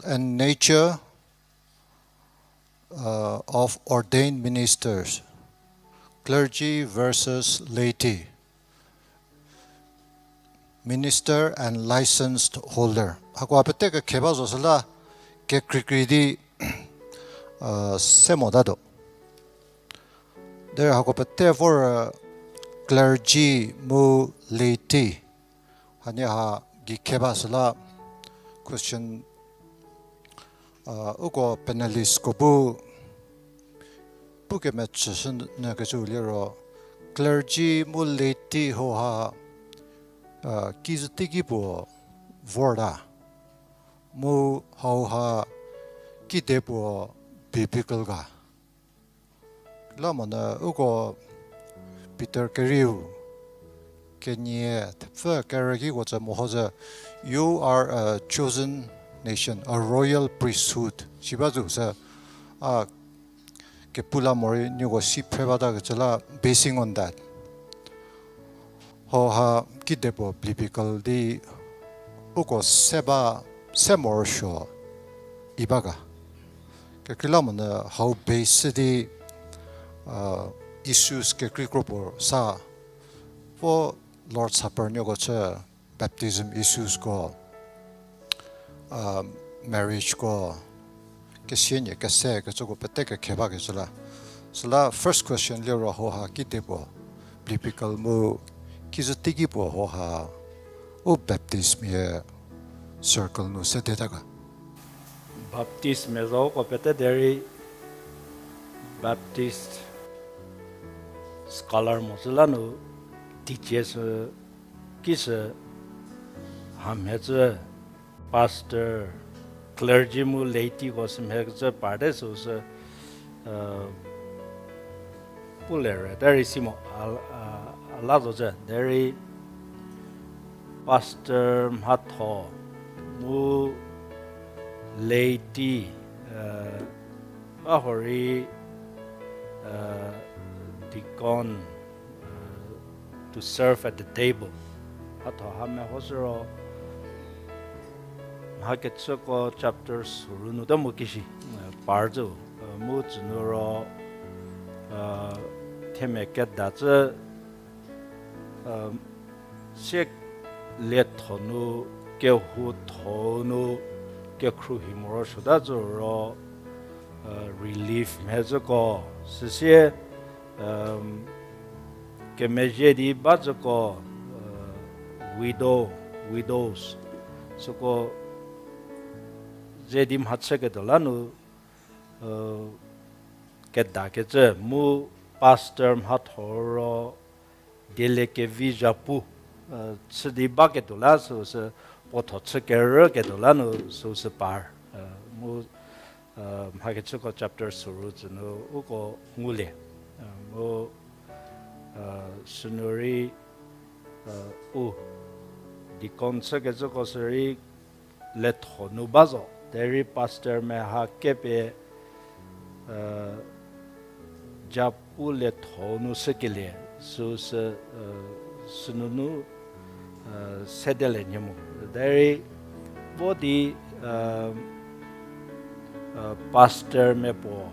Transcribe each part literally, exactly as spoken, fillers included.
and nature uh, of ordained ministers, clergy versus laity, minister and licensed holder. Hakoha pete kekhe ba zo süla kekreikrei di uh, se mota tuo. Derei hako pete vor clergy mu laity. Hanie ha gei khe ba süla question uh, uko panelistko bu pukemecü shü nyü kecü liro clergy mu laity hauha uh, kizü teiki puo vorta. Mu hauha kide puo biblical ga. Lamonyü uko Peter kerieu kenie thepfü kerü kiko tsü meho zhü, You are a chosen nation, a royal priesthood. Siba zo sü a kepu la morei nieko si phre bata kecü la basing on that. Hauha kide puo biblical di uko se ba se morosuo iba ga. Kekreilamonyü hau base di issues kekreikro puo sa vo Lord's Supper nieko chü baptism issuesko, marriageko, kesienie kese kecüko pete kekhe bakecü la. Süla first question liro hauha kide puo biblical mu kizü teiki puo hauha u Baptistmia circle nu sedeta ga. Baptistmia zoko pete derei Baptist scholar mocü la nu teacher sü kisü hamhie cü pastor, clergy mu laityko sümhie cü parte süu sü pu le re derei si mo a la zo cü derei pastor mhatho mu laity, a horei deacon to serve at the table. Hatho ha mehoshü ro, mhakechüko chapter soru nu ta mu kishi par zo, mu tsünu ro themia keda cü sie lietho nu, kehoutho nu, kekhruohi morosuota zo ro, relief mhie zhüko, süsie kemezhie di ba zhüko, widow, widows, süko ze di mhachüketuo la nu kedakecü mu pastor mhatho ro dieliekevi zhapu chü di baketuo la süu sü puotho chü kerüketuo la nu süu sü par, mu mhakechüko chapter soru tsünu uko ngulie, mu sünu rei u deacon chükecüko sürei lietho nu ba zo derei pastormia ha kepie zhapu lietho nu shükelie süu sü sünunu sedelie nhie mu derei vo di pastormia puo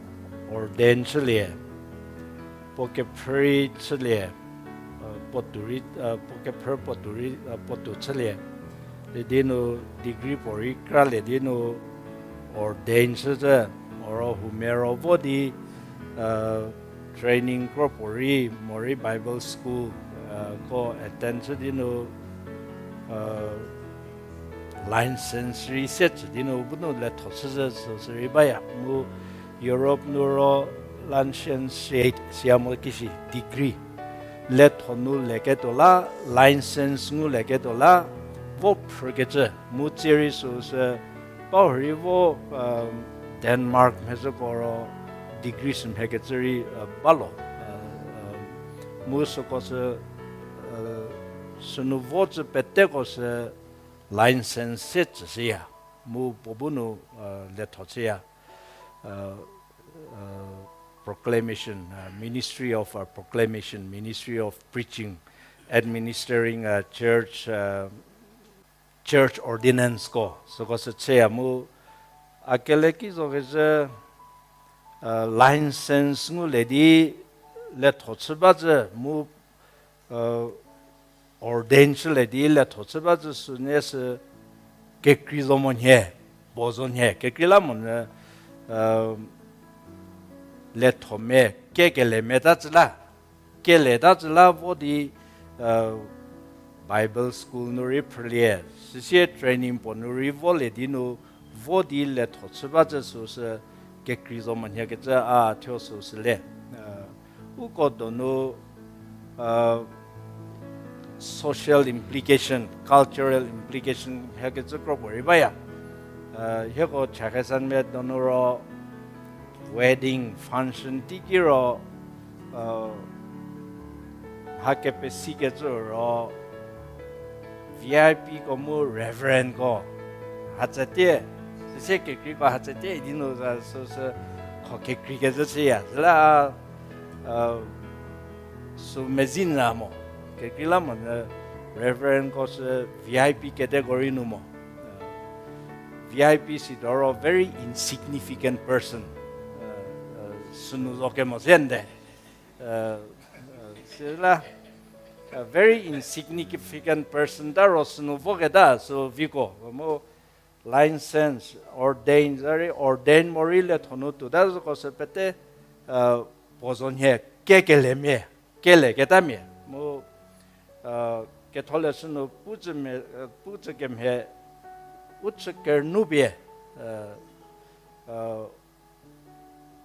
ordain chülie, puo kephrü chülie, puo kephrü puotou rei puotou chülie, idi nu degree puorei kralie di nu ordain chüte, oro huomia ro vo di training kro puorei morei Bible school ko attend chü di nu license rei se tsü di nu bu nu lietho chüzhü süu sürei baya mu Europe nu ro license sia mo kishi degree lietho nu leketuo la, license ngulieketuo la vo phrükecü mu tsie rei süu sü paurei vo Denmark mhie zhüko ro degree sümhiekecü rei balo, mu süko sü sünu vo cü peteko sü license se tsü shüya, mu puo bu nu lietho chüya, proclamation, ministry of proclamation, ministry of preaching, administering church, church ordinance ko süko sü chüya mu A kele ki zo kezhü, license ngulie di letho chü ba zhü mu, ordain chülie di letho chü ba zhü sünie sü kekrei zo mo nhie, puo zo nhie, kekrei la monyü, letho me, kekele me ta zhü la, kele ta zhü la vo di, Bible school nu rei phrülie, süsie training puo nu rei volie di nu, vo di letho chü ba zhü süsü kekrei zo mo nhie kecü a thuo süsü le. Uko donu social implication, cultural implication hakecü kro puorei baya. Hieko Chakhesangmia donu ro wedding function teiki ro, mha kepesikecü ro, V I P ko mu Reverend ko, hatsatie, süsie kekreiko hatsatie idi nu za süsü kho kekreikecü chüya. Süla, sü mezin ra mo, kekrei la monyü Reverend ko sü V I P category nu mo. V I P si doro very insignificant person. Sünu zo kemo se nde. Süla, very insignificant person ta ro sünu voketa sü viko mu license, ordain, zari ordain morei letho nu tuota zhüko sü pete, puo zo nhie, kekelemia, keleketamia mu, ketholeshü nu pucü kemhie, u chü kernu pie,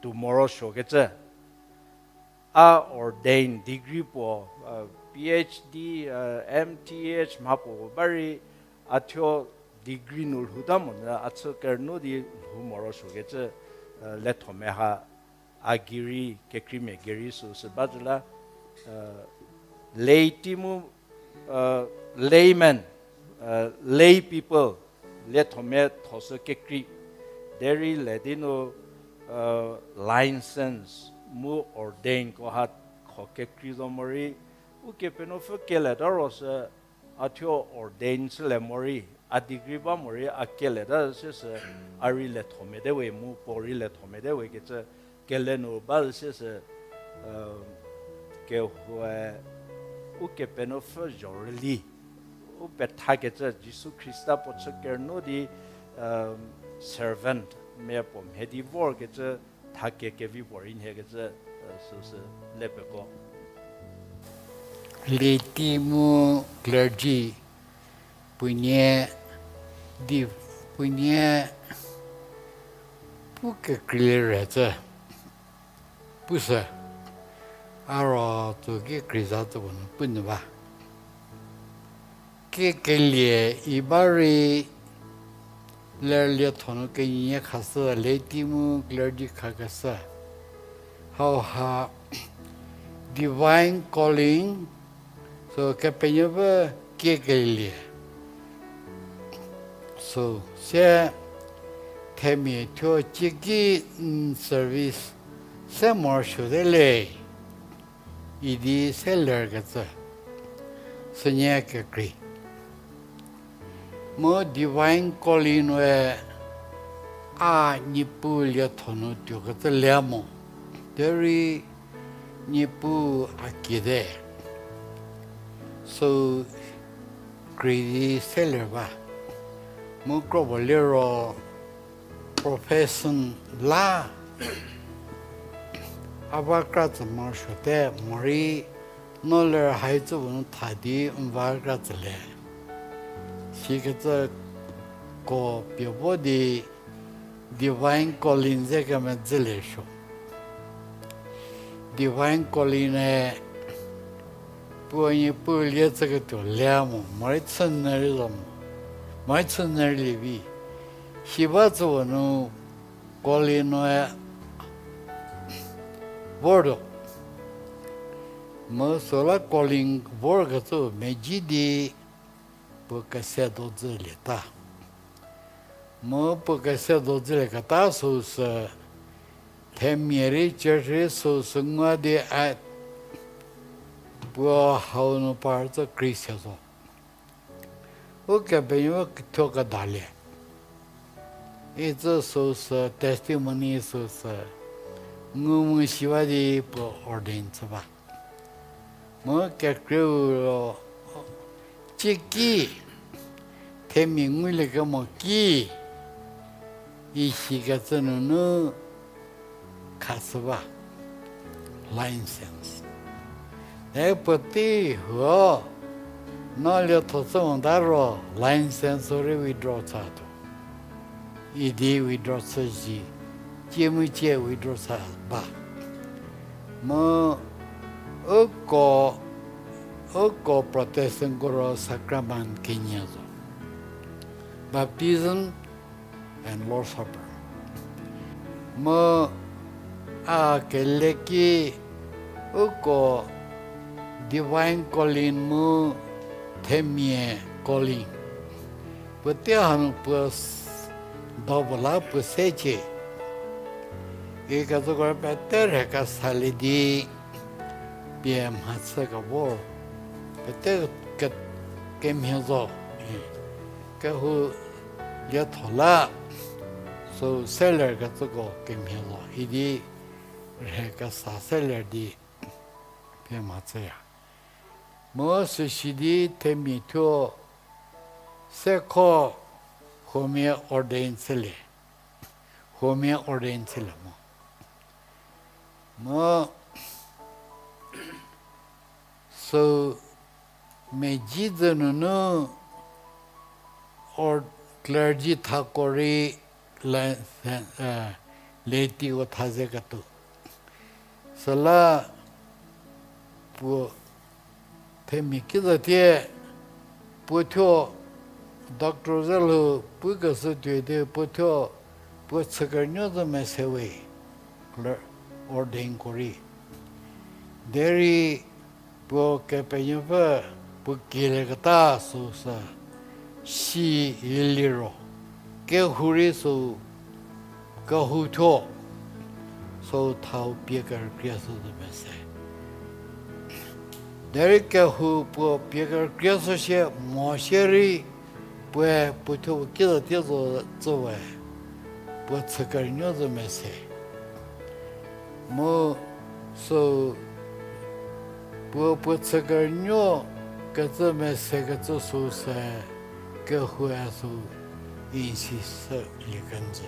tuo morosuokecü. A ordain degree puo, PhD, M Th mha puo ba rei, a thuo degree nu lhouta monyü a chü kernu di lhou morosuokecü, letho me ha, a gei rei, kekreimia gei rei süsü ba zhü la, lay team mu, layman, lay people, letho me tho sü kekrei. Derei le di nu, license mu ordain ko ha kho kekrei zo morei, Ukepenuopfü keleta ro sü, a thuo ordain chülie morei, a degree ba morei, a keleta süsü, a rei letho mete we mu puo rei letho mete we kecü kele nu ba süsü, kehoue Ukepenuopfü zhorüli, u pethakecü Jisu Khrista puo chü kernu di, servant mia puo mhie di vorkecü, thakie kevi puorei nhiekecü, süsü le peko. Lay team mu clergy puonie di, puonie pu kekreilie re cü, pushü, a ro tsu ki kreiza tsu puo nu pu nyü ba. Kekelie i ba rei ler lietho nu kenyie khashü, lay team mu clergy khakeshü. Hauha divine calling, sü Kepenuopfü kiekelie. Sü sie themia thuo cieki n service se morosuote le idi se lerkecü, sünie kekrei. Mu divine calling nue a Niepuu lietho nu tuokecü le mo, derei Niepuu a kiete. Sü krei di se ler ba. Mu kro puo liro profession la a ba kra tsü morosuote morei, no ler haicü puo nu tha di n va kra tsülie. Sikecü ko pie vo di divine calling ze kemedzülie suo. Divine calling ne puo Niepuu lie tsüketuo le mo, morei chünyü rei zo mo, morei chünyü rei lie vi. Si ba tsü puo nu calling nue vortuo. Mu süla calling vorkecü mezhie di puo kese dodzülieta. Mu puo kese dodzülieketa süsü, themia rei church rei süsü ngua di a puo hau nu par tsü krei se zo. Ukepenuopfü thuo kedalie. Itsü süsü testimony süsü ngu mu shiwa di puo ordain chü ba. Mu kekreiu ro, cieki, themia nguliekemo ki, isikecü nunu khashü ba, license. E puotei huo, no lietho chü mota ro license rei withdraw chütuo. Idi withdraw chü zi, cie mu cie withdraw chü ba. Mu uko, uko Protestantko ro sacrament kenie zo. Baptism and Lord's Supper. Mu a keleki uko divine calling mu themia calling. Puotei hanu puo s-, double la puo secie. Ikecüko pete rhe kesalie di pie mhachü kevor. Pete ke-, kemhie zo. Kehou lietho la, süu seler kecüko kemhie zo. Idi rhe kesa seler di pie mhachüya. Mu süsi di themia thuo sekho huomia ordain chülie. Huomia ordain chülie mo. Mu süu mezhie zü nunu or clergy thako rei le-, eh, laity-ko tha ze ketuo. Süla puo themia kizatie puo thuo doctor ze lhou pukeshü tuoi di puo thuo puo chü kernuo zü mese we, cler-, ordainko rei. Derei puo Kepenuopfü puo kielieketa süsü si liro, kehou rei süu, kehou thuo süu thau pie kerükrie sü zü mese. Derei kehou puo pie kerükrie sü sie mo sie rei puoe puo thuo puo kizatie zo tsüwe, puo chü kernuo zü mese. Mu süu puo puo chü kernuo kecü mese kecü süu se kehoue süu insist shülie kenjü.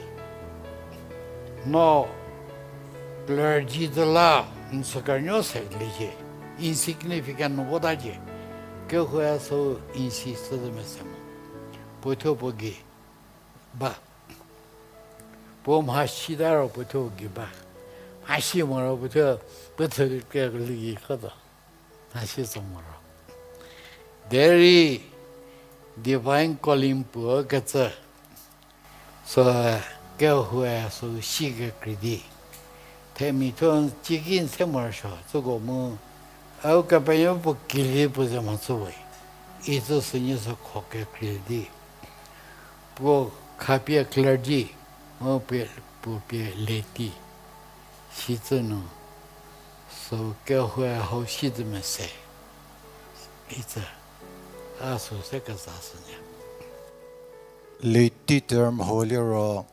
No clergy zü la n chü kernuo se liecie, insignificant nu votacie, kehoue süu insist shü zü mese mo. Puo thuo puo gei ba. Puo mhasi ta ro puo thuo gei ba. Mhasi moro puo thuo, puo chü kekreilie gei kho zo. Mhasi zo moro. Derei divine calling puo kecü sü kehoue süu si kekrei di, themia thuo cieki n se morosuo tsüko mu, au Kepenuopfü puo kielie puo ze mhachüwe, itsü sünie sü kho kekrei di puo khapie clergy, mu pie, puo pie laity, sitse nu, süu kehoue hau si zü mese, itsü, a süu se keza sünyü. Laity term hau liro,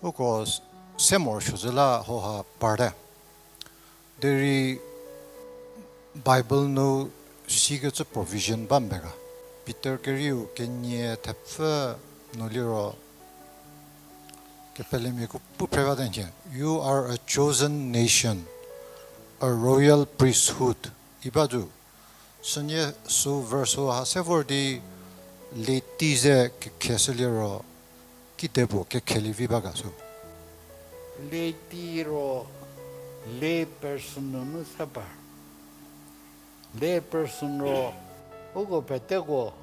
uko s-, se morosuo zü la hauha parte. Derei Bible nu sikecü provision ba mbe ga. Peter kerieu kenie thepfü nu liro, kepelemiako pu phre bate nhie, You are a chosen nation, a royal priesthood. Iba zo, sünie süu verse ha se vor di laity ze kekheshü liro, kidepuo kekhelievi ba ga sü. Laity ro lay person nunu se par. Lay person ro uko peteko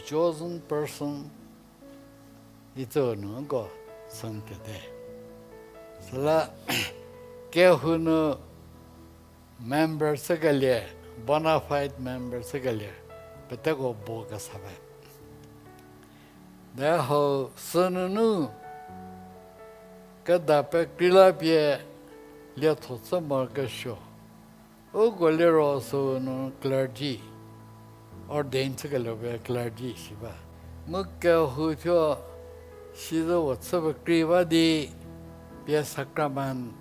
chosen person itsü nu uko süntuote. Süla kehou nu member chükelie, bona fide member chükelie, peteko bo kesa pe. Derei hau sünunu keda pekreila pie lietho chü morokesuo, uko liro sünu clergy, ordain chükelie pie clergy si ba. Mu kehou thuo Sizü puo chü pekrei ba di pie sacrament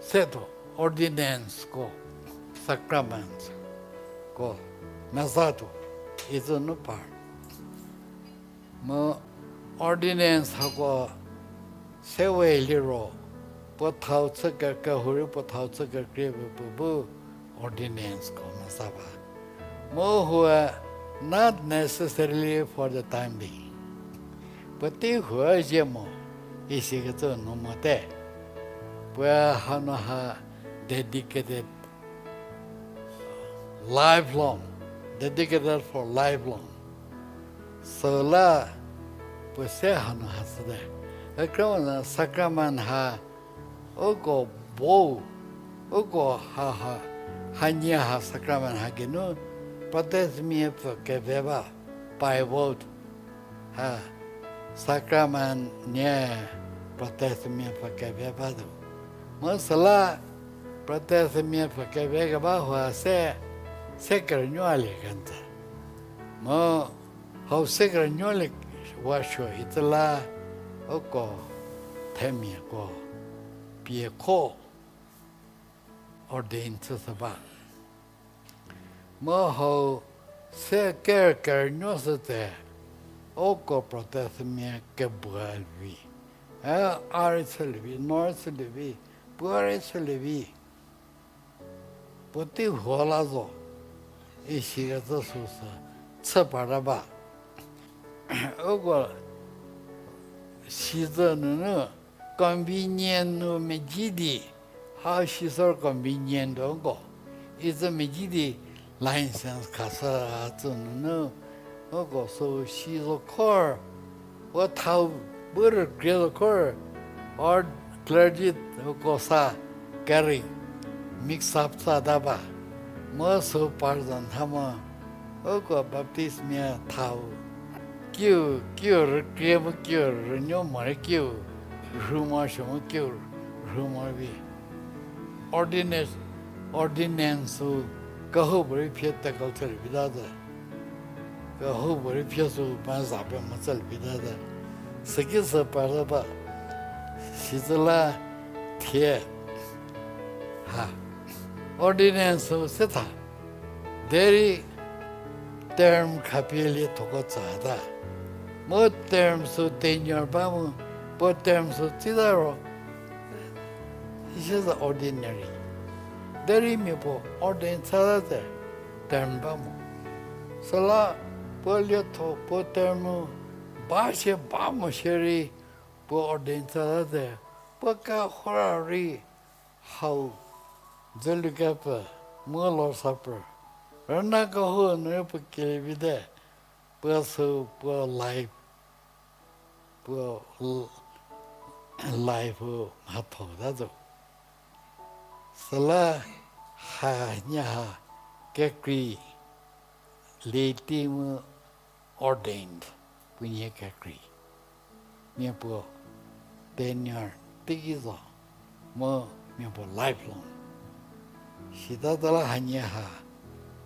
se tuo, ordinance ko, sacramentko meza tuo, izü nu par. Mu ordinance hako se we liro, puo thau chü ke, kehou rei puo thau chü kekrie puo bu ordinanceko meza ba. Mu hue, not necessarily for the time being. Puotei hue zie mo, isikecü nu mote. Puoe hanu ha dedicated, lifelong, dedicated for lifelong. Süla puo se hanu ha süte. Ekra sacrament ha uko bo, uko ha ha, hanie ha sacrament ha geinu protestamia pfü keve ba, pivot ha sacrament nie protestamia pfü keve ba tuo. Mu süla protestamia pfü keve keba hua se, se kerünuo a lie kenjü. Mu hau se kerünuo lie wasuo itsüla uko themiako pie kho ordain chüshü ba. Mu hau se ker kerünuo shüte, uko protestamia kebua vi. E, a rei chülie vi, no rei chülie vi, puo rei chülie vi. Puotei huo la zo, isikecü süsü chü parta ba. Uko sizü nunu convenient nu meji di, ha sizü convenient tuo ko, izü meji di license khashü tsü nunu, uko sü si zo khor, puo thau bu rükrie zo khor, or clergy uko sa kerei mix up sa ta ba. Mu sü par zo tha mo, uko Baptistmia thau kiu, kiu rükrie mu kiu rünuo morei kiu rhu morosuo mu kiu rhu morovi. Ordinance, ordinance sü kehoupuorei phie tackle chülie vita te. Kehoupuorei phie sü meza pie mo chülie vita te. Süki sü parta ba, sizü la thie ha ordinance sü se tha. Derei term khapie liethoko tsüta. Mu term sü tenure ba mu, puo term sü tsita ro, isi sü ordinary. Derei mia puo ordain chüta te term ba mo. Süla puo lietho puo term nu ba sie ba mo shierei puo ordain chüta te, puo kehora rei hau dzülu kepfü mu Lord's Supper rüna kehou nu rei puo kelie vite, puo sü puo life, puo life mhatho ta zo. Süla hanie ha kekrei, laity mu ordained puonie kekrei. Mia puo tenure teiki zo, mu mia puo lifelong. Sita tala hanie ha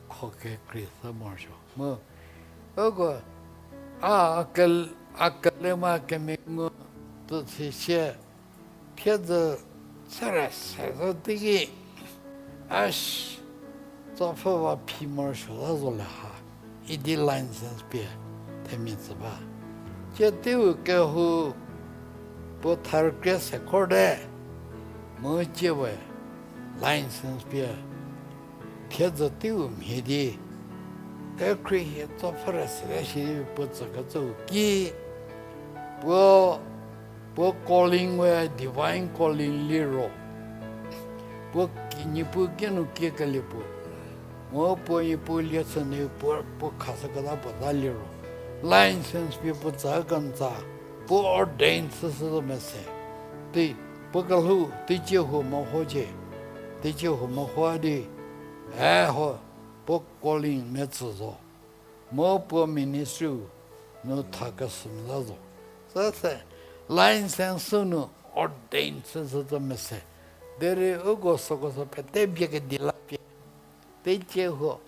kho kekrei sü morosuo mu, uko a, a kele ma kemengu tsü si sie, thiedzü sere se zo teiki, a, tsopfhü va phi morosuo la zo le ha, idi license pie themia tsü ba. Tie teiu kehou puo tharükrie se khor te, mu tie we license pie thiedzü teiu mhie di, kekhrie hie tsopfhü re sete shi puo tsükecüu ki, puo, puo calling we divine calling liro, puo ki, Niepuu kinu kiekelie puo, mu puo Niepuu lie chü nu puo, puo khashüketa puo ta liro, license pie puo tsü kenjü, puo ordain chüshü zo mese. Tei, puo kelhou teicie huo mehocie, teicie huo meho di, e ho, puo calling metsü zo, mu puo ministry-u nu tha kesümia ta zo. Süse license sü nu ordain chüshü zo mese. Derei uko süko sü pete bie kedi la pie, teicie huo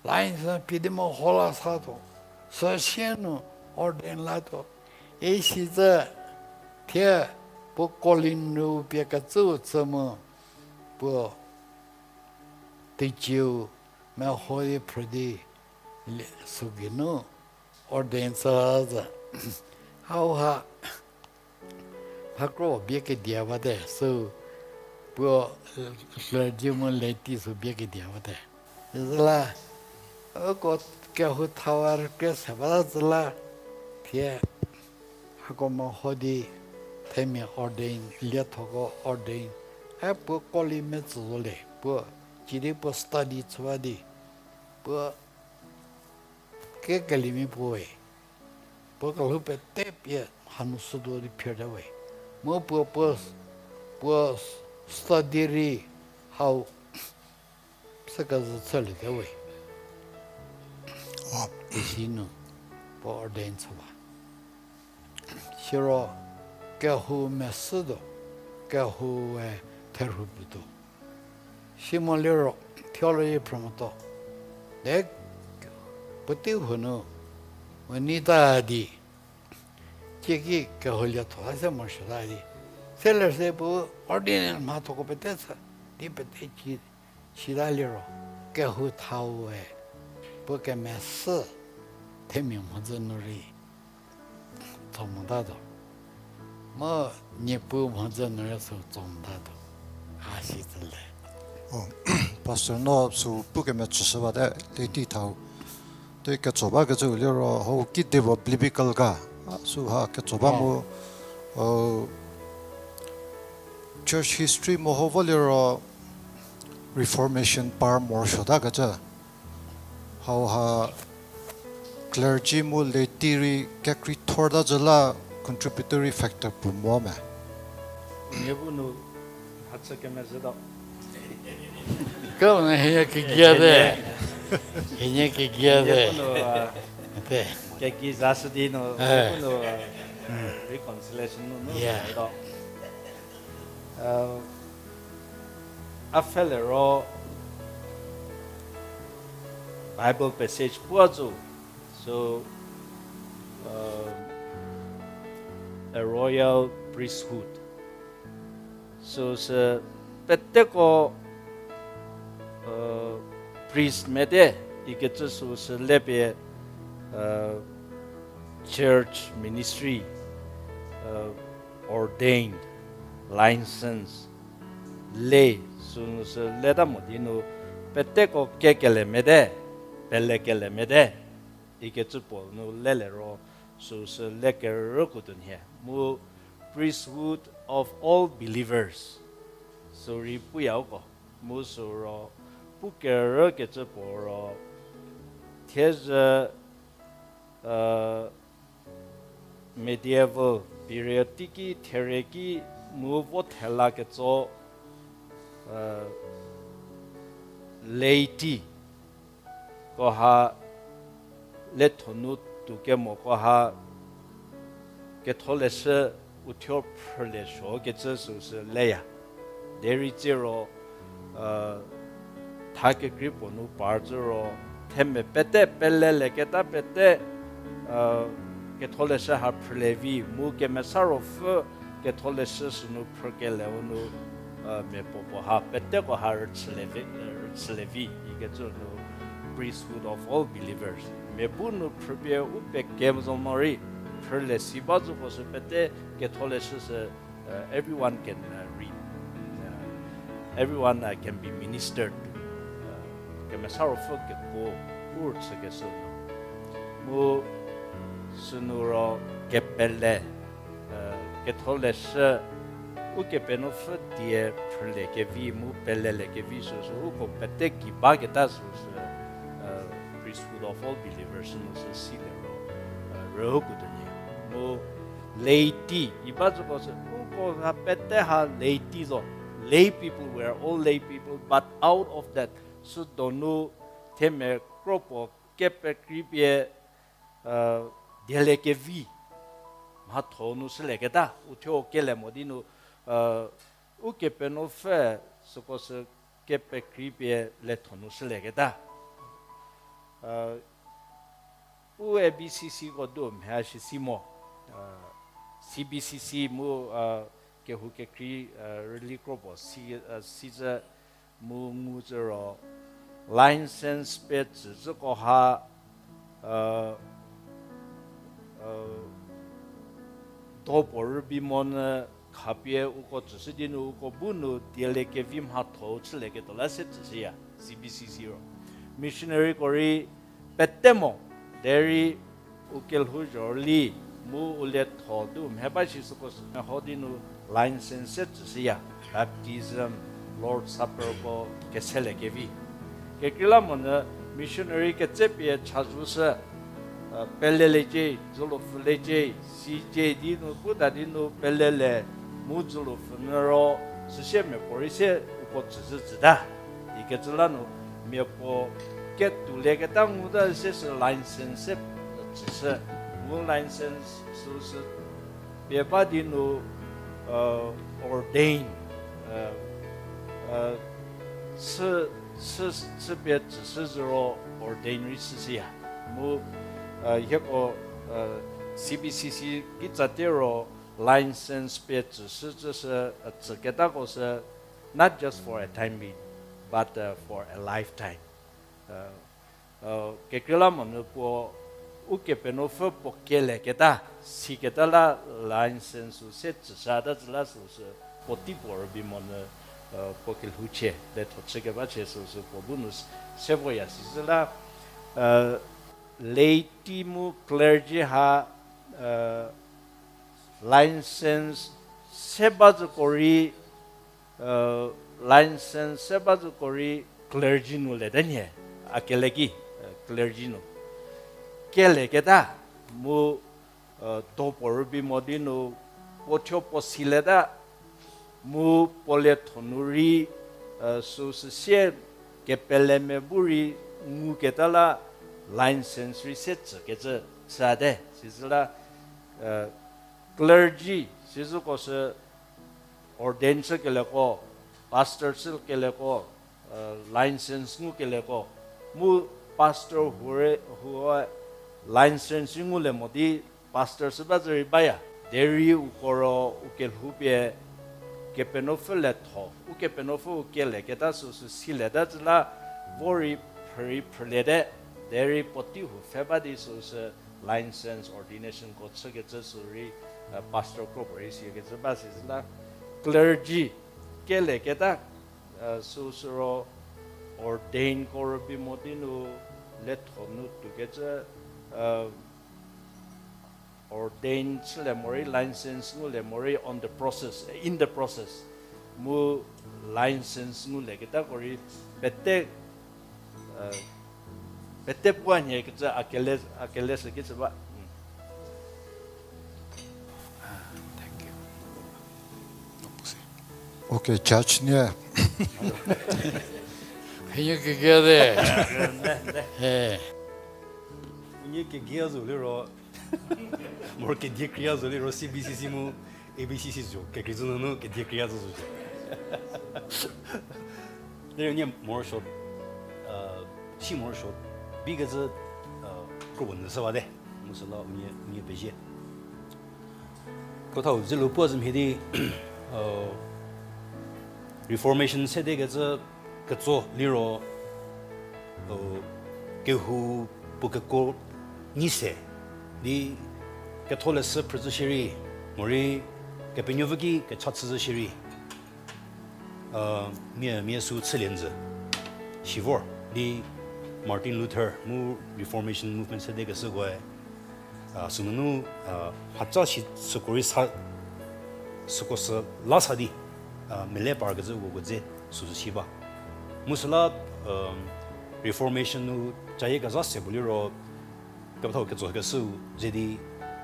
license pie di meho la sa tuo, süsie nu ordain la tuo. Isi zü thie puo calling nu pie kecüu chü mu puo teiciu meho di phrü di le-, sügeinu ordain chü zü. Hauha mhakro bie kedia bate, sü puo clergy mu laity sü bie kedia bate. Süla, uko kehou thawa rükrie se bata züla, thie hako meho di themia ordain, liethoko ordain, a puo calling metsü zo le, puo cidi puo study chüwa di, puo kekeliemia puo we, puo kelhou pete pie hanu sütuo di phirte we. Mu puo, puo, puo study rei hau se kezhü chüliete we. Isi nu puo ordain chüwa. Siro kehou mesütuo, kehoue therhu putuo. Si mo liro theology phrü motuo. De puotei huo nu, u neita di, cieki kehou lietho la se morosuota di. Seler se puo ordain mhathoko pete chü, di pete ci, cita liro, kehou thaue, puo kemesü, themia mhodzü nu rei tso motatuo. Mu Niepuu mhodzü nu rei sü tso motatuo. A si tsüle. O, Pastor no sü pu kemetsüshü bate, leti thau. Te ketso bakecü liro, hau kidipuo biblical ga, a, süha ketso ba mu, o, church history meho vo liro Reformation par morosuotakecü. Hauha clergy mu laity rei kekrithorta zü la contributory factor puo mo me. Niepuu nu mhachü kemezhütuo. Kau nu hienie kegiate. Hienie kegiate. Niepuu nu, a, te, kegi zashü di nu, e, Niepuu nu, a, reconciliation nu, nu, yeah, tuo. A pfhele ro Bible passage puo zo, so, a, a royal priesthood. Süsü peteko, a, priest mete ikecü süsü lepie, a, church ministry, a, ordained, license, lay, sünu sü leta mo di nu peteko kekele mete, pele kele mete, ikecü puo nu lele ro, süsü lekerüko tuo nhie. Mu priesthood of all believers, sürei puya uko, mu süro pu kerükecü puo ro, thiezhü, a, medieval period teiki, therie ki mu vo thela ketso, a, laity ko ha lethonu tuo kemoko ha ketholeshü uthuo phrülie suo kecü süsü leya. Derei tsiro, a, tha kekrei puo nu par tsü ro, themia pete peleleketa pete, a, ketholeshü ha phrülie vi, mu Kemesa Ruopfü ketholeshü sünu phrükele-u nu, a, mia puopuo ha peteko ha rüchülie vi, rüchülie vi ikecü nu priesthood of all believers. Mia bu nu phrüpie u pekemo zo morei phrülie si ba züko sü pete ketholeshü sü, uh, everyone can, uh, read. Uh, everyone, uh, can be ministered to. Uh, Kemesa Ruopfü kekuo u rüchükeshü nu. Mu sünu ro kepele, uh, ketholeshü Ukepenuopfü die phrüliekevi mu peleliekevi süsü uko pete gei baketa süsü, uh, priesthood of all believers nu sü silie ro, uh, rühouko tuo nyie. Mu laity, i ba züko sü, uko ha pete ha laity zo. Lay people, we are all lay people, but out of that, sü donu themia kropuo kepekrei pie, uh, dieliekevi mhatho nu shülieketa, uthuo kele mo di nu, uh, Ukepenuopfü süko sü kepekrei pie letho nu shülieketa. Uh, u A B C C ko du mhie shi si mo. C B C C mu, kehou kekrei, rüli kro puo si, sizü mu ngu zü ro, license pie tsü züko ha, do puo rübei monyü khapie uko tsüshü di nu uko bu nu dieliekevi mhatho-u chülieketuo la se tsüshüya, C B C C ro. Missionaryko rei pete mo, derei u kelhouzho rüli, mu u lietho di u mhe ba shi süko sü meho di nu license se tsüshüya, baptism, Lord's Supperko keseliekevi. Kekreilamonyü missionary ketsepie chazou shü, peleliecie, dzülu pfhüliecie, sicie di nu, puta di nu pelelie, mu dzülu pfhünyü ro, süsie miapuorei se uko tsüzü tsüta ikecü la nu, miapuo ketuolieketa nguta se sü license se tsüshü, mu license süsü pie ba di nu, ordain, chü, chü, chüpie tsüshü zü ro ordain rei shüshüya. Mu, hieko, C B C C kitsatie ro license pie tsüshü tsüshü, tsüketako sü, not just for a time being, but for a lifetime. Kekreilamonyü puo, Ukepenuopfü puo kielieketa, siketa la license-u se tsüshüta zü la süsü, puotei puo rübei monyü, puo kelhouchie, lietho chükebachie süsü puo bu nu se voya sizü la, laity mu clergy ha, license se ba züko rei, license se ba züko rei clergy nu lete nhie, a kele ki, clergy nu. Kielieketa, mu, do puo rübei mo di nu, puo thuo puo silieta, mu puo lietho nu rei, süsü sie kepelemia bu rei nguketa la license rei se tsükecü chüte, sizü la, clergy, sizüko sü ordain chükelieko, pastor chükelieko, license ngukelieko, mu pastor huo, license rei ngulie mo di pastor sü ba zü rei baya. Derei uko ro u kelhoupie Kepenuopfü lietho, Ukepenuopfü u kielieketa süsü silieta zü la vo rei phrü rei phrüliete, derei puotei hu pfhe ba di süsü license ordinationko chükecü sü rei, pastor kro puo rei sikecü ba sizü la clergy kielieketa, süsü ro ordainko rübei mo di nu lietho nu tuokecü, ordain chülie morei license ngulie morei on the process, in the process. Mu license ngulieketako rei pete, pete puo nhie kecü a kele, a kele sü kecü ba. Okay, judge nie. Hie kegia de. Hie kegia zo liro. Moro kedie kria zo liro C B C C mu A B C C zo kekrei zo nunu kedie kria zo zo. Liro nie morosuo, si morosuo bikecü, kropuo nyü shüwate. Mu süla unie, unie pezie. Krothau zelu puo zü mhie di, Reformation sedekecü ketso liro, kehou puo keko nyi se di ketholeshü phrüzhü shierei, morei Kepenuopfü ki kecha chüzhü shierei, mia, mia sü chülie nyü. Sivor di Martin Luther mu Reformation movement sedekeshükoe, sünunu, mhaca si süko rei sa, süko sü la sa di, mele parkecü uko dze süsü si ba. Mu süla, Reformation nu cayie kezha se puo liro, kepethau ketsokeshüu ze di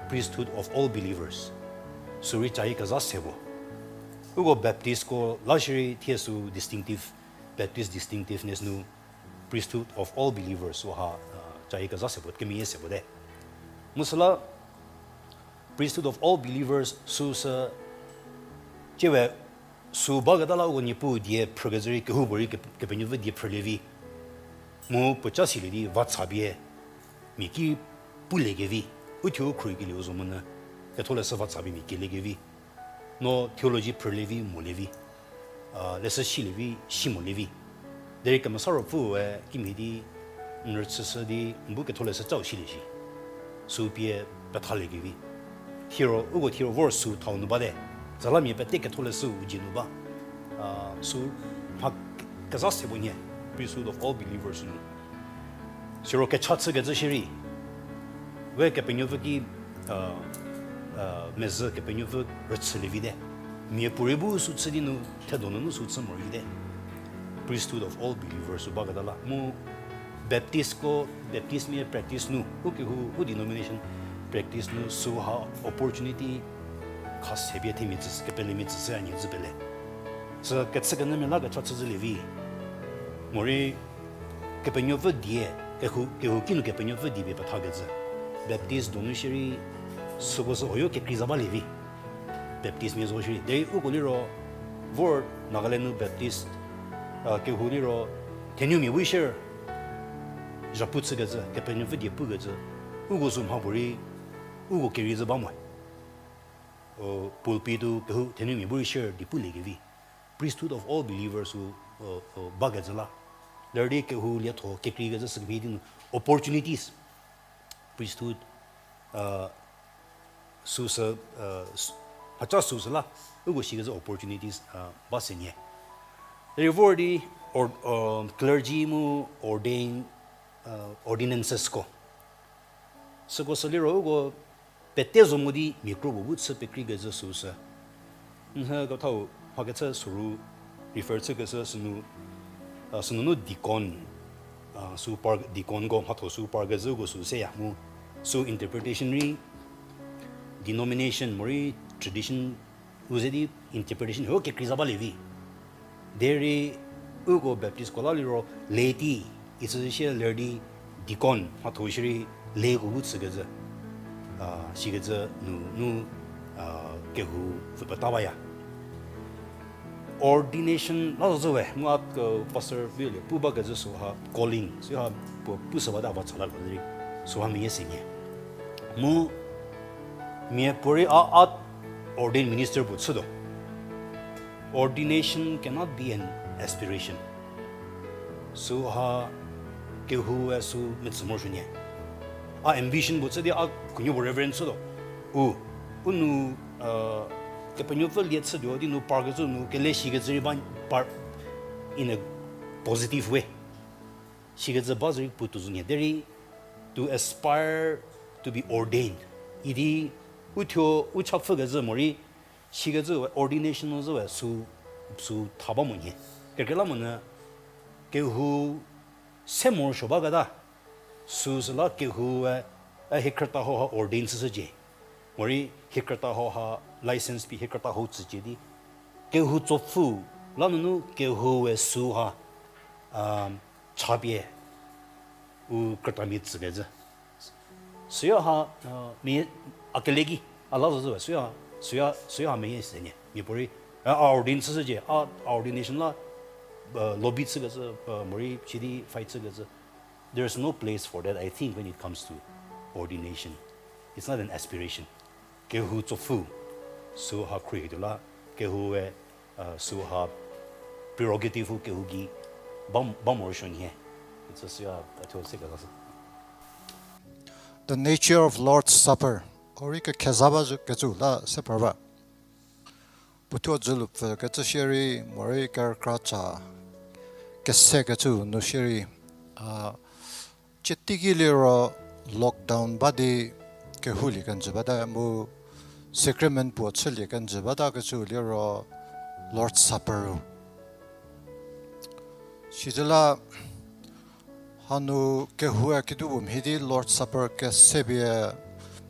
Priesthood of All Believers. Sü rei cayie kezha se puo. Uko Baptistko la shierei thie sü distinctive, Baptist distinctiveness nu Priesthood of All Believers süha, cayie kezha se puo, kemeyie se puo te. Mu süla Priesthood of All Believers süsü, tiewe sü baketa la uko Niepuu die phrükecü rei kehoupuorei ke-, Kepenuopfü die phrülie vi. Mu puoca silie di va cha pie mia ki puliekevi, uthuo u khruohikelieu zo monyü. Ketholeshü va tsa pie mia kielie kevi. No theology phrülie vi, molie vi. A, leshü silie vi, si molie vi. Derei Kemesa Ruopfüe kimhie di n rüchüshü di n bu Ketholeshü cau silie shi. Sü pie pethalie kevi. Thiro, uko thiro vor sü thau nu bate. Zala mia pete Ketholeshü u dzie nu ba. A, sü mha ke-, kezha se puo nhie, priesthood of all believers nu. Siro kecha chükecü shierei, we Kepenuopfü ki, a, a, mezhü Kepenuopfü rüchülie vite. Miapuorei bu sü chü di nu, thedo nunu sü chü morei vite. Priesthood of all believers sü baketa la. Mu Baptistko, Baptistmia practice nu, u kehou, u denomination practice nu süha opportunity khase pie themia tsü, kepelemia tsüshüya nie zü pele. Sü kechükenyümia la kecha chüzhülie vi. Morei Kepenuopfü die, kehou, kehou kinu Kepenuopfü die pie pethakecü. Baptist donu shierei süko sü hoyo kekrei za balie vi. Baptistmia zo shierei. Derei uko liro, vor Nagaland nu Baptist, a, kehou liro, thenumia bu shierei, zhapu chükecü, Kepenuopfü die pukecü, uko sü mhapuorei, uko kerei zü ba moe. O, pulpit-u kehou thenumia bu rei share di pulie kevi. Priesthood of all believers-u, o, o, bakecü la. Ler di kehou lietho kekreikecü sükemhie di nu opportunities. Priesthood, a, süsü, a, s-, mhaca süsü la, uko shikecü opportunities, a, ba se nie. Derei vor di or-, o, clergy mu ordain, a, ordinances-ko. Süko sü liro uko pete zo mo di mia kro puo bu chü pekreikecü süsü. Nhü kethau mhakechü süru refer chükeshü sünu, a, sünunu deacon, a, sü par, deacon-ko mhatho sü parkezhüko sü seya mu. Sü interpretation rei denomination morei tradition u ze di interpretation ho kekrei za balie vi. Derei uko Baptistko la liro laity, icü sie ler di deacon mhatho shierei layko bu chükecü, a, sikecü nunu, a, kehou pfü peta baya. Ordination la zo zhü we, mu a, pastor Biolie pu bakecü süha calling, süha puo pushü bate a va tsa la ko derei, süha meyie se nie. Mu miapuorei a, a ordained minister puo chütuo. Ordination cannot be an aspiration. Süha kehoue sü metsü morosuo nie. A ambition puo chü di a khunuo puo reverend chütuo. U, u nu, a, Kepenuopfü lie chütuo di nu parkecü nu kele shikecü rei ba, par, in a positive way. Shikecü ba zo rei puo tuo zo nie derei, to aspire to be ordained idi u thuo u cha pfhükecü morei, sikecü we ordination nu zhü we sü, sü tha ba mo nie. Kekreilamonyü kehou se morosuo baketa, süsüla kehoue, a, hie krüta hauha ordain chüshücie. Morei hie krüta hauha license pie hie krüta hau tsücie di. Kehou tsopfü la nunu kehoue süha, a, chapie u krütamia tsükecü. Süyaha, a, mia a kele ki, a la zo zhü we, süya, süya, süyaha meyie se nie. Miapuorei, a, a ordain chüshücie, a, a ordination la, a, lobby chükecü, a, morei sidi fight chükecü. There is no place for that, I think, when it comes to ordination. It's not an aspiration. Kehou tsopfü, süha khruohituo la, kehoue, a, süha prerogative-u kehou gei ba, ba morosuo nie. Itsü süya, a, thuo se kezashü. The nature of Lord's Supper. Ori kekheza ba zhü kecü la se par ba. Puothuo dzülu pfü kecü shierei, morei kerükra ca kese kecü nu shierei, a, cieteiki liro lockdown ba di kehoulie kenjü bata mu sacrament puo chülie kenjü bata kecü liro Lord's Supper-u. Sizüla hanu kehoue kedipuo mhie di Lord's Supper kese pie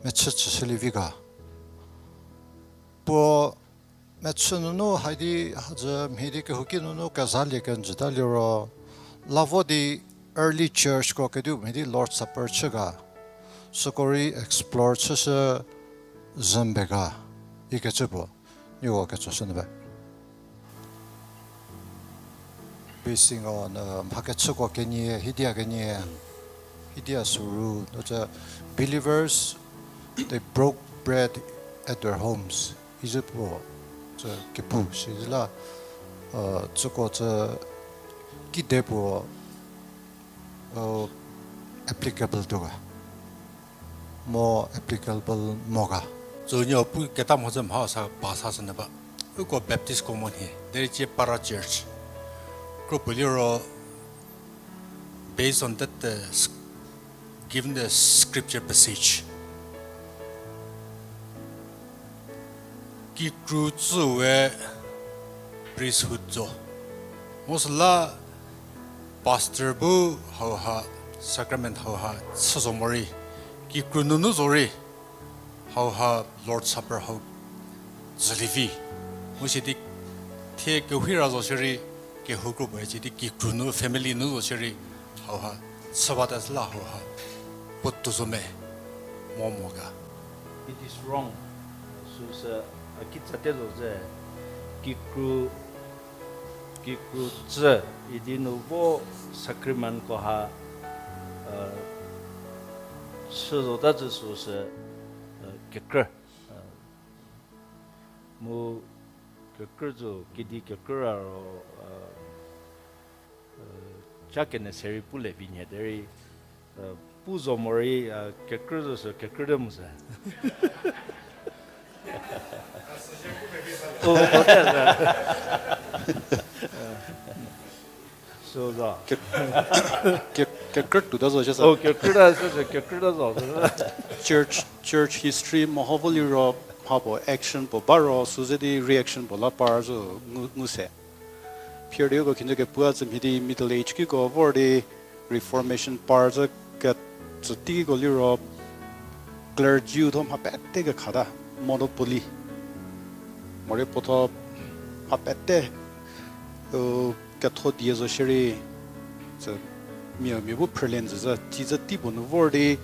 mechü chüshülie vi ga. Puo mechü nunu haidi hadzü mhie di kehouki nunu kezalie kenjüta liro, la vo di early church-ko kedipuo mhie di Lord's Supper chü ga, süko rei explore chüshü zhü mbe ga, ikecü puo, nieko ketsoshü nyü ba. Blessing on, uh, mhakechüko kenie, hidia kenie, hidia süru, no ca believers, they broke bread at their homes, izü puo, tsü kepu shi la, uh, tsüko tsü kide puo, uh, applicable tuo ga. Mo applicable mo ga. Tsü nio pu keta mo tsü mha sa pa sa sü ne ba. Uko Baptist ko mo nhie, derei cie para church. Kro puo liro, based on that, uh, s- given the scripture passage, kikru tsüwe priesthood zo. Mu süla pastor bu hauha sacrament hauha chü zo morei, kikru nunu zo rei, hauha Lord's Supper hau zülie vi. Mu sidi thie kehira zo shierei, kehou kro puoe sidi kikru nu family nu zo shierei, hauha chü bata süla hauha puotou zo me, mo mo ga. It is wrong. Süsü, a kitsatie zo ze, kikru, kikru tsü, idi nu vo sacrament ko ha, uh, chü zota tsü süsü, uh, kekrü. Mu kekrü zo, kidi kekrü ra ro, uh, uh, cha kene se rei pu le vi nhie derei, uh, pu zo morei, uh, kekrü zo sü kekrü te mu se. O, o, te, te. Süzo. Ke-, ke-, kekrü tuota zo shie sa. O, kekrüta süsü, kekrüta zo. Church, church history meho vo liro, mha puo action puo ba ro, süze di reaction puo la par zo ngu, ngu se. Phir di uko khinzü kepua tsü mhie di Middle Age kiko vor di Reformation par zü ketsü teiko liro clergy-u tho mha pete kekhata, monopoly. Morei puo tho mha pete, u, ketho die zo shierei, tsü mia, mia bu phrülie züzü, tsi zü tei puo nu vor di,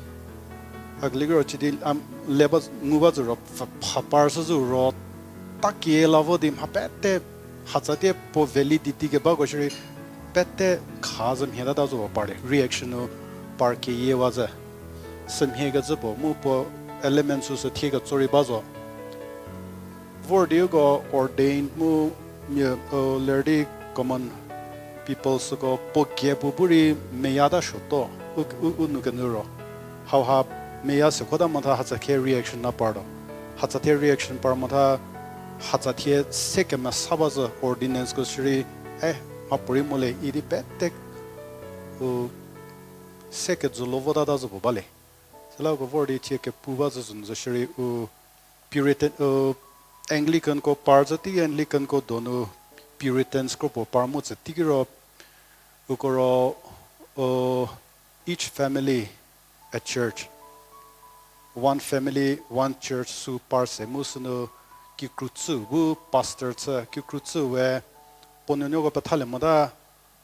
a keli kiro ci di, a, le ba, ngu ba zü ro, pha, pha par sü zü ro, ta kie la vo di mha pete, hatsa tie puo validity kebako shierei, pete kha zü mhie tata zo par di, reaction-u par keyiewa zü. Sümhie kecü puo, mu puo element süsü thie ketso rei ba zo. Vor di uko ordained mu, mia, u, ler di common people süko puo kie puo bu rei meyata suotuo, u, u, u nu kenyü ro. Hauha meya süko ta motha hatsa thie reaction la partuo. Hatsa thie reaction par motha hatsa thie se kemesa ba zü ordinance ko shierei, eh, mhapuorei mo le idi pete, u, se kejü lo votata zü puo ba le. Süla uko vor di thie kepu ba zü zü nu zo shierei u Puritan, u, Anglicanko par zü tei Anglicanko donu Puritans kro puo par mu tsü teiki ro, uko ro, u, each family a church, one family, one church sü par se mu sünu kikru tsü bu pastor chü, kikru tsü we puo nuonuoko pethalie mota,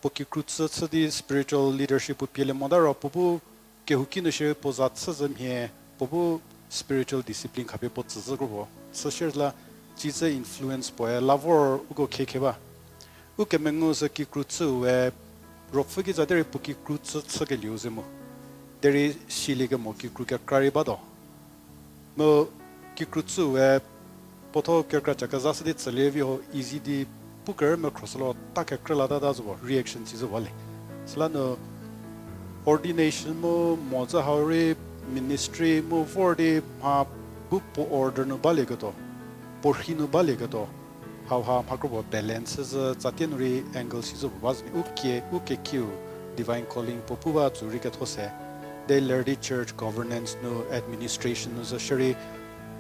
puo kikru tsü chü di spiritual leadership puo pielie mota ro puo bu kehouki nu shierei puo za chü zü mhie, puo bu spiritual discipline khapie puo tsü zü kro puo. Süsie la, tsi zü influence puoe la vor uko khekhe ba. Ukemengu sü kikru tsü we, ruopfü ki za derei puo kikru tsü chükelieu ze mu. Derei siliekemo kikru kekra rei batuo. Mu kikru tsü we, puo tho kekra ca kezashü di tsülie vi ho easy di pu kerü mekhro sülo ta kekrü latata zü puo reaction tsi zü ba le. Süla nu ordination mu mo zü hau rei ministry mu vor di mha bu puo order nu balieketuo, puo rhi nu balieketuo. Hauha mha kro puo balance zü tsatie nu rei angle si zü puo ba zü ni u kie, u kekiu divine calling puo pu ba tsü rei ketho se. Derei ler di church governance nu administration nu zü shierei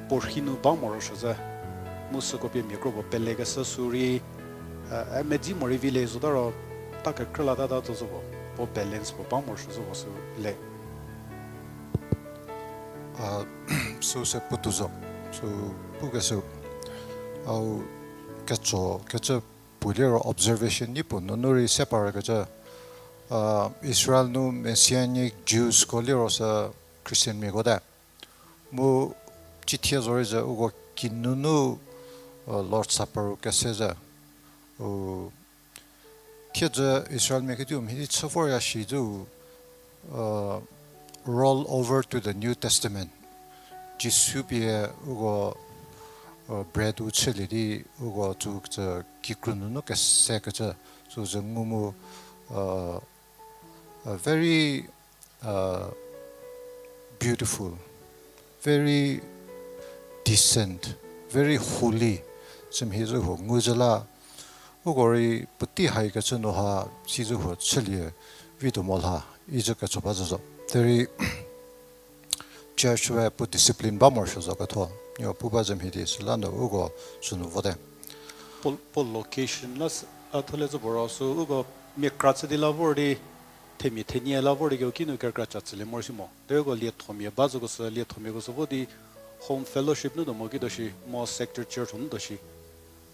puo rhi nu ba morosuo zü. Mu süko pie mia kro puo pelekeshü sü rei, eh, medzi morei vi le zota ro ta kekrü latata zo zü puo, puo balance puo ba morosuo zü puo sü le. A, süu se puotou zo, süu pukeshü, au kecho kecü puo liro observation nyi puo nunu rei se parkecü, a, Israel nu Messianic Jewsko liro sü Christianmiako te. Mu cithie zorei zü uko kinunu, a, Lord's Supper kese zü. U, thiedzü Israelmia kediu mhie di chü vorya shi zü, roll over to the New Testament. Jisu pie uko uh, bread u chülie di, uko tsü, tsü kikru nunu kese kecü, tsü zü ngu mu, uh, uh, very, uh, beautiful, very decent, very holy, sümhie zü huo ngu zü la, uko rei puotei haikecü nu ha, si zü huo chülie vituo mo la, izü kecho ba zü zo. Derei, church we puo discipline ba morosuo zo ketho. Nio pu ba zü mhie di süla nu uko sünu vote. Puo, puo location la s-, a thole zü puo ro sü uko mia kra chü di la vor di, themia thenie la vor di keu kinu kekra cha chülie morosuo mo. Derei uko liethomia ba züko sü, liethomiako sü vo di home fellowship nu do mo kituo shi, mo sector church nu do shi.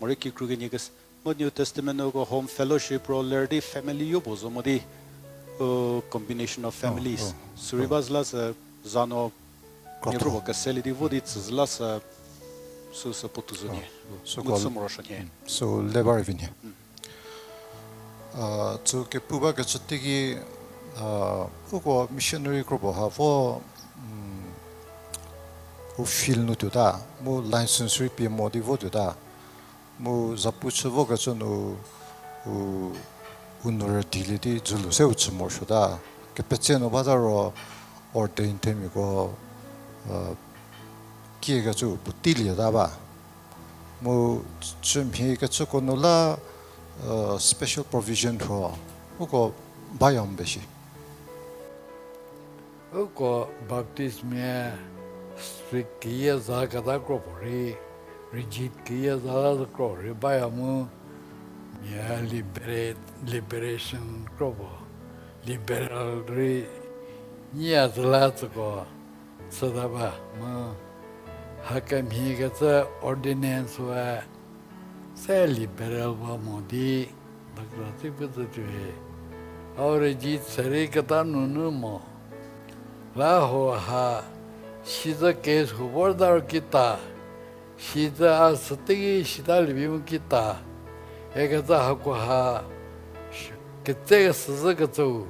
Morei kikru kenie kese, mo New Testament nu uko home fellowship ro ler di family yo puo zo mo di, uh, combination of families. Sürei ba zü la sü, za nu, mia kropuo keselie di vo di tsü zü la sü, süsü puotou zo nie. Mu chü morosuo nie. Sü le ba rei vi nie. Uh, tsü kepu ba kecü teiki, uh, uko missionary kropuo ha vo, u field nu tuota, mu license rei pie mo di vo tuota. Mu zapu chü vokecü nu, u, u nu rüdilie di dzülu se u chü morosuota. Kepetse nu bata ro ordain themiako, uh, kiekecü puotei lieta ba. Mu chümhie kecüko nu la, uh, special provision huo, uko baya mo be shi. Uko Baptistmia strict keyie za keta kro puo rei, rigid keyie za la kro rei baya mu, mia libera-, liberation kro puo, liberal rei nyia zü la tsüko chüta ba mu, hakemhie kecü ordinance we se liberal ba mo di, doctor tsü pu zü tuoi. Hau rei ji tseri keta nunu mo. La ho ha, sizü case hu vor da ro kita, sizü a sütei sita lievi mu kita, ikecü hako ha, ketse süzhü kecüu,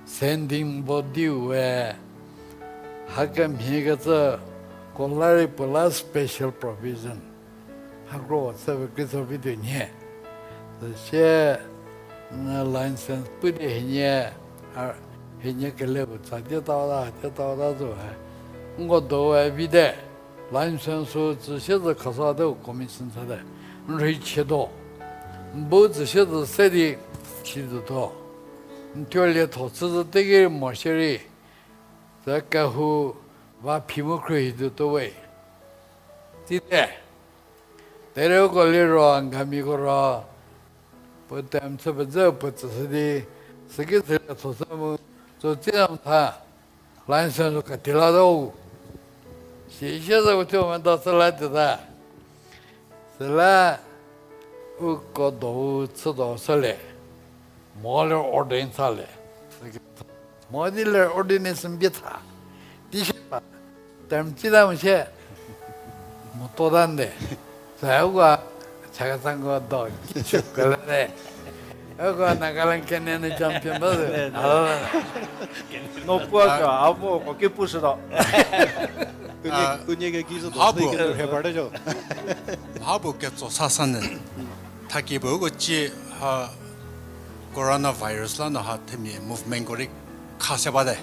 sending body we, hakemhie kecü, ko la rei puo la special provision. Hakro se ve kritso vi tuo nhie. Süsie, n license pu di hienie, a, hienie kele u tsa dietata, dietata zo he. Nko do we vite, license sü tsüsie zü khasa te u commission sa te. N rhei chietuo. N bu tsüsie zü se di si zütuo. N tuo lietho chü zü teiki rei mo shierei. Tse kehou va phi mu khruohi zütuo we. Tsite. Derei uko liro Angamiko ro, puo term chü pezhü puo tsüshü di, süki sülie tho sü mu, tsü tsi tha, license kati la tuo. Sisiezhü uthuo meda chü la tuota. Süla uko dou chütuo shülie. Mo ler ordain salie. Mo di ler ordination bie tha. Di sie pa, term tsita mo sie. Mo to tande. Sa uko, chakesangko do, kichü kela te. Uko Nagaland kenie nu champion ba zo. No puo ka, a mo ko ki pushütuo. Unie, unie keki zo do, mha puo, he parte zo. Mha puo ketso sa sa nyü. Thakie puo uko cie ha coronavirus la nu ha themia movementko rei kha se bate.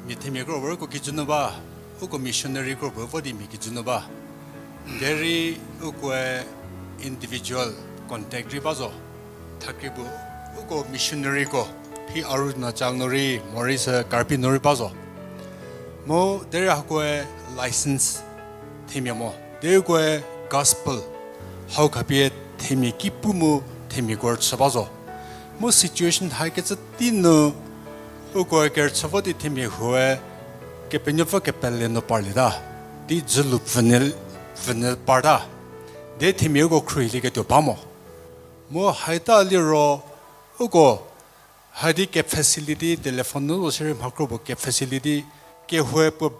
Mia themia kro puo uko kijü nu ba, uko missionary kro puo vo di mia kijü nu ba. Derei ukoe individual contact rei ba zo. Thakie puo uko missionaryko, phi Arunachal nu rei, morei sü Karbi nu rei ba zo. Mu derei hakoe license themia mo. Derei ukoe gospel hau khapie themia ki pu mu themiako rüchü ba zo. Mu situation hakecü tei nu ukoe kerüchü vo di themia huoe Kepenuopfü kepele nu parlieta. Di dzülu pfhünyü, pfhünyü parta. Di themia uko khruohilieketuo ba mo. Mu haita liro uko hadi ke facility, telephone nu zo shierei mha kro puo ke facility, kehoue puo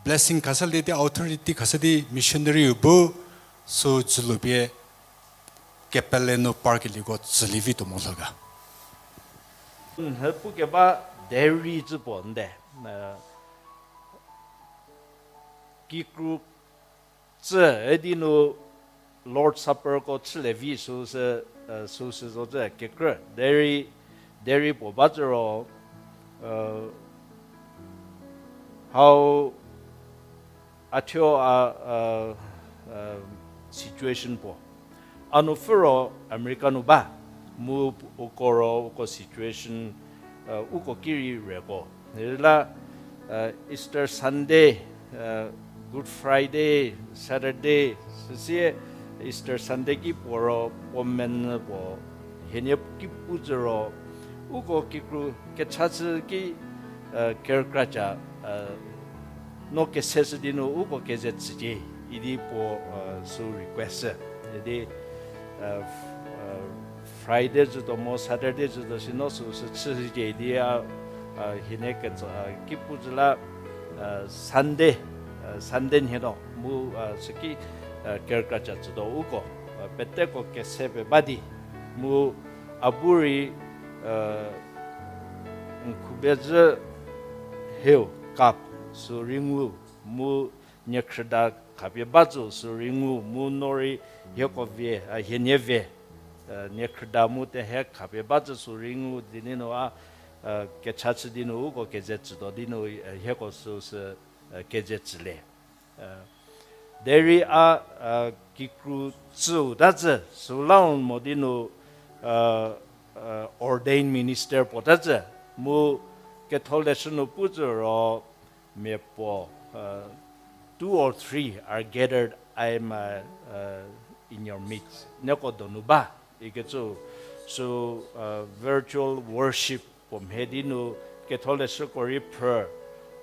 blessing khashülie di authority khashü di missionaryu bu sü dzülu pie kepele nu parkelieko tsülie vituo mo lho ga. N pukeba derei cü puo nde, kikru Tsü, edi nu Lord Supperko chülie vi süsü, eh, süsü zo tsü kekrü. Derei, derei puo ba tsü ro, eh, hau a thuo a, eh, eh, situation puo. A nu pfü ro America nu ba, mu uko ro uko situation, eh, uko ki rei reko. Hila, eh, Easter Sunday, eh, Good Friday, Saturday, süsie Easter Sunday ki puo ro, puo menyü puo, hienie ki pu tsü ro, uko kikru kecha chü ki, eh, kerükra ca, eh, no kese shü di nu uko keze tsücie, idi puo, eh, sü request shü. Idi, eh, f-, eh, Friday zhütuo mo Saturday zhütuo si no süsü chüshücie idi a, eh, hienie ketso, eh, ki pu zhü la, eh, Sunday, eh, Sunday nhie tuo mu, eh, süki, eh, kerükra ca tsütuo uko, eh, peteko kese pie ba di, mu a bu rei, eh, n khubezhü hieu cup sü rei ngu, mu niekhrüda khapie ba tsü sü rei ngu, mu no rei hieko vie, eh, hienie vie, eh, niekhrüda mu tehe khapie ba tsü sü rei ngu di ni nu a, eh, kecha chü di nu uko keze tsütuo di nu, eh, hieko süsü, eh, keze tsülie. Eh, derei a, eh, kikru tsüu ta tsü, süla mo di nu, eh, eh, ordained minister puo ta tsü, mu ketholeshü nu pu tsü ro, mia puo, eh, two or three are gathered, I am, uh, uh, in your midst. Nieko donu ba, ikecü, sü, uh, virtual worship puo mhie di nu ketholeshüko rei phrü,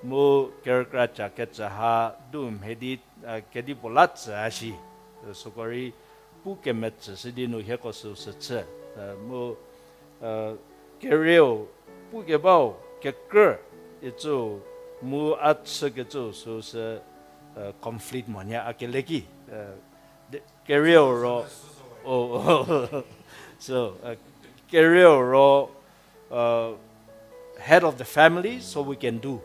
mu kerükra ca kecü ha du mhie di, uh, kedipuo la tsü a shi, süko rei pu kemetsü shü di nu hieko süsü chü, uh, mu, uh, kerieu pukebau kekrü icü mu a chükecü süsü, uh, conflict monyü a kele ki, uh, de-, kerieu ro, oh, so, uh, kerieu ro, uh, head of the family, so we can do,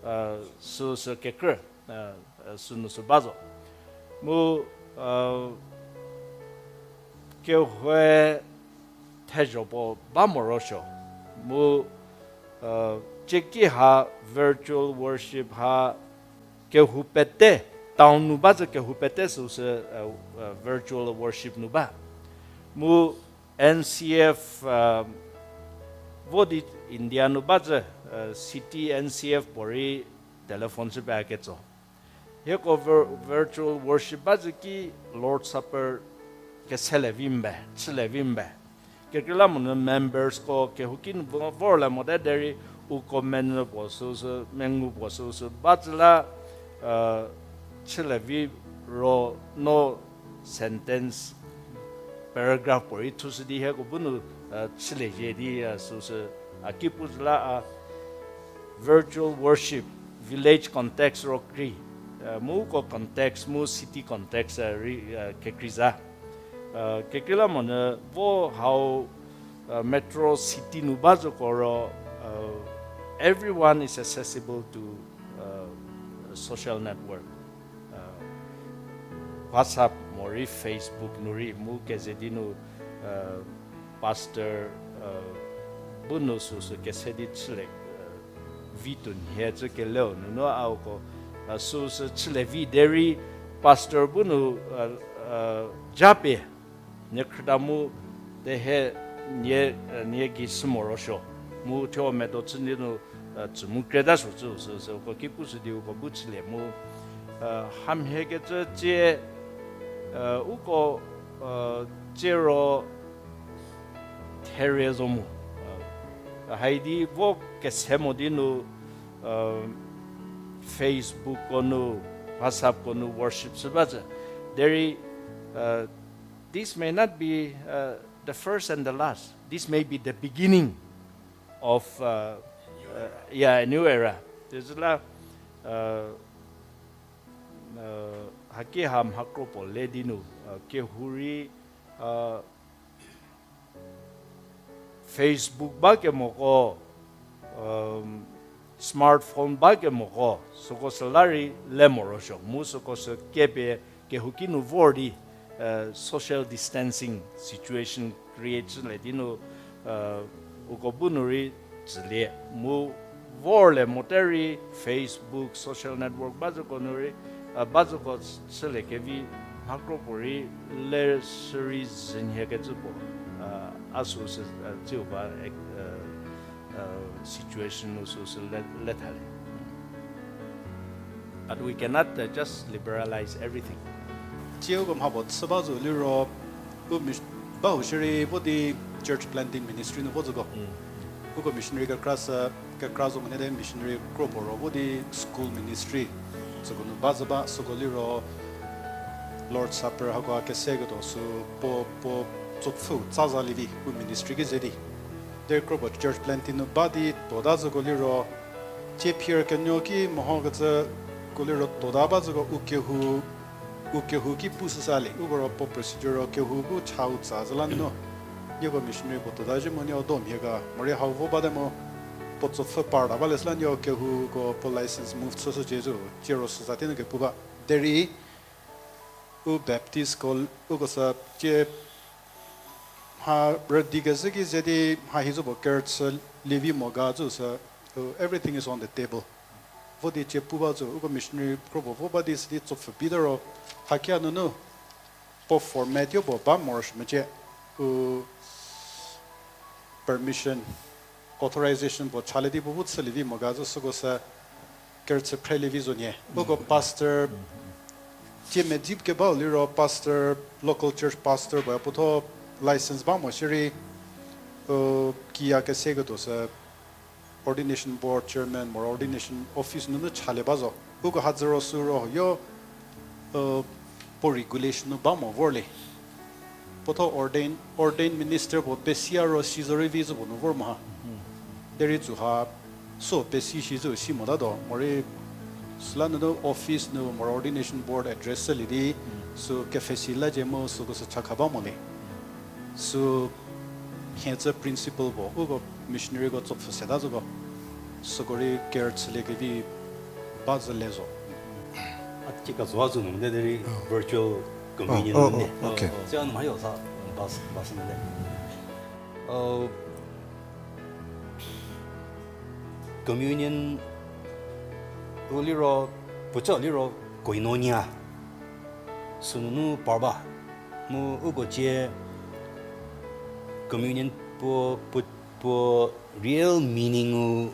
uh, süsü kekrü, uh, uh, sünu sü ba zo. Mu, uh, kehoue thezho puo ba morosuo. Mu, uh, cieki ha virtual worship ha kehou pete, town nu ba tsü kehou pete süsü, uh, uh, virtual worship nu ba. Mu N C F, uh, vo di India nu ba tsü, uh, city N C F puorei telephone chü pie a ketso. Hieko vir-, virtual worship ba tsü ki Lord Supper kesele vi mbe, chüle vi mbe. Kekreilamonyü membersko kehouki nu vo-, vorle mote derei uko menyü puo süsü, mengu puo süsü ba tsü la, uh, chüle vi ro no sentence, paragraph puo rei thushü di hieko bu nu, uh, chülie zhie di, uh, süsü, a ki pu zhü la, uh, virtual worship, village context ro krei, uh, mu uko context mu city context, uh, rei, uh, kekrei za. Uh, kekreilamonyü vo hau, uh, metro city nu ba zhüko ro, uh, everyone is accessible to, uh, social network. Uh, WhatsApp morei Facebook nu rei mu keze di nu, uh, pastor, uh, bu nu süsü kese di chüle, uh, vi tuo nhie cü keleu nunu a uko, uh, süsü chüle vi derei pastor bu nu, uh, uh, japie niekhrüda mu tehe nie, uh, nie gei sü morosuo. Mu thuo medo chü di nu, uh, tsü mu kreta suo cü süsü uko ki pushü di uko bu chülie mu, uh, hamhiekecü tsie, uh, uko, uh, tsie ro therie zo mu. Uh, haidi vo kese mo di nu, uh, Facebook ko nu, WhatsApp ko nu worship shü ba tsü. Derei, uh, this may not be, uh, the first and the last. This may be the beginning of, uh, uh, yeah, a new era. Tezüla, uh, uh, haki ha mhakro puo le di nu, uh, kehou rei, uh, Facebook ba kemoko, um, Smartphone ba kemoko, süko sü la rei le morosuo, mu süko sü kepie kehouki nu vor di, eh, social distancing situation create chülie di nu, eh, uko bu nu rei tsülie, mu vor le mote rei Facebook, social network ba züko nu rei, eh, ba züko chülie kevi mhakro puo rei le sü rei zünhie kecü puo, eh, a sü sü, eh, tsiu ba, eh, eh, situation nu sü sü le, le thalie. But we cannot, uh, just liberalize everything. Tsieu ko mha puo chü ba zo liro, u mis-, ba u shierei vo di church planting ministry nu vo züko. Uko missionary kekra sü, kekra zo monyü di missionary kro puo ro vo di school ministry. Süko nu ba zü ba, süko liro Lord's Supper hako kese ketuo sü puo, puo tsopfü tsa za lievi, u ministry ki ze di. Derei kro puo church planting nu ba di tuota züko liro, tsie phier kenuo ki mehokecü ko liro tuota ba züko u kehou, u kehou ki pu süsa lie, uko ro puo procedure ro kehou bu chau tsa zü la nunu. Nieko missionary puo tuota zhü mo nieko do mhie ga, morei hau vo bate mo, puo tsopfü parta ba le süla nieko kehouko puo license move chüshücie zo, tsie ro süsa tie nu kepu ba. Derei u Baptistko, uko sü tsie mha rüdi kezhü ki ze di mha hi zo puo kerüchü lievi mo ga zo sü, u, everything is on the table. Vo di tsie pu ba zo, uko missionary kro puo vo ba di sü di tsopfü bite ro, hakia nunu, puo format yo puo ba morosuo mecie, u, permission, authorization puo chalie di puo bu chülie vi mo ga zo süko sü kerüchü phrelie vi zo nie. Uko pastor, tsie medzip kebau liro pastor, local church pastor puoya puotho license ba mo shierei, u, kiya kese ketuo sü ordination board chairman moro ordination office nunu chalie ba zo. Uko hadzü ro sü ro yo, u, puo regulation nu ba mo vorlie. Puotho ordain, ordained minister puo pesiya ro si zo rei vi zo puo nu vor mo ha. Derei tsü ha, sü pesi shi zo si motatuo, morei süla nunu office nu moro ordination board address chülie di, sü kepfhesi lacie mu süko sü chakha ba mo le. Sü hie tsü principle puo, uko missionaryko tsopfü seta züko, süko rei kerüchülie kevi ba zü le zo. A tsie ka zo a zo nu de, derei virtual communion nu ne. Tsie a nu mhayo sa, ba sü, ba sü nu de. Communion u liro, puoca liro koinonia sünunu par ba. Mu uko cie communion puo, puo, puo real meaning u,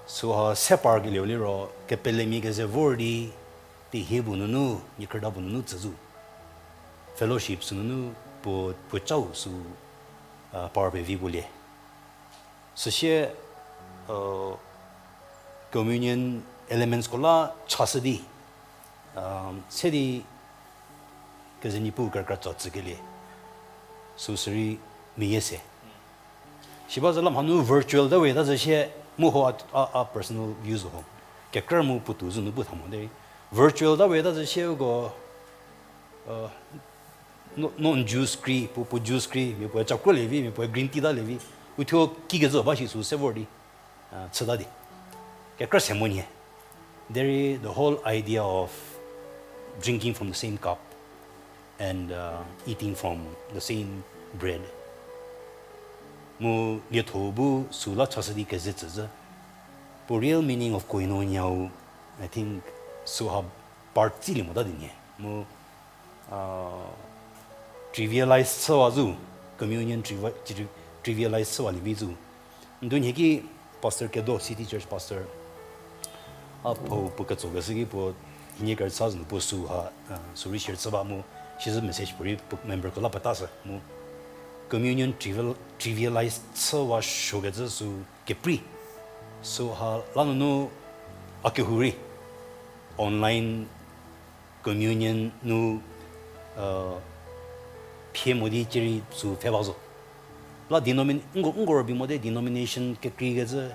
süha se parkelieu liro kepelemia keze vor di, di hie puo nunu, niekhrüda puo nunu tsü zo. Fellowship sünunu puo, puocau sü, par pevi puo lie. Süsie communion elementsko la chashü di, se di keze Niepuu kerükra tsa tsükelie, sü sürei meyie se. Siba zü la mhanu virtual ta we ta zü sie, mu ho a, a, a personal views ho. Kekrü mu puotou zü nu pu tha mo de. Virtual ta we ta zü sie uko, no, no juice krei, puo, puo juice krei, mia puoe cakro lievi, mia puoe green tea ta lievi. Uthuo kikecü ba shi sü se vor di, chüta di. Kekrü se mo nie. Derei the whole idea of drinking from the same cup and, uh, eating from the same bread. Mu lietho bu sü la chashü di keze tsü zü. Puo real meaning of koinonia u, I think, süha part tsilie mota di nie. Mu trivialize chüwa zu, communion trivi-, tri-, trivialize chüwa lievi zu. Ndunhie ki pastor Kedo, City Church pastor, a phou puo ketsokeshü ki puo hienie kerüchü zü nu puo süha, sü rei share chü ba mu, sizü message puorei puo memberko la petasü mu, communion trivial-, trivialize chüwa suokecü sü keprei. Süha la nunu a kehou rei online communion nu, phie mo di cierei sü pfhe ba zo. La denomin-, nko, nko rübei mo de denomination kekreikecü,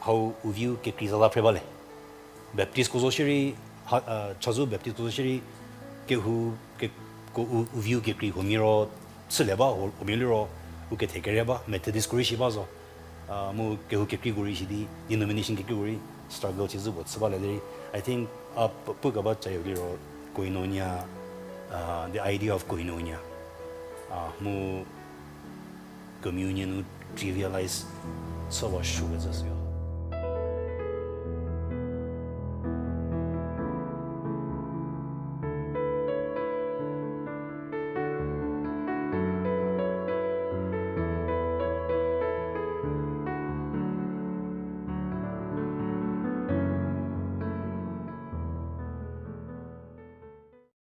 hau u view kekrei zata phre ba le. Baptistko zo shierei, ha, chazou Baptistko zo shierei, kehou, ke-, ko u, u view kekrei huomia ro, chülie ba, huomia liro, u kethe kere ba, Methodistko rei shi ba zo. Mu kehou kekreiko rei sidi, denomination kekreiko rei struggle chizü puo chü balie derei, I think, a, pu, pu keba cayo liro koinonia, uh, the idea of koinonia, uh, mu communion nu trivialize chüwa shukecü sü.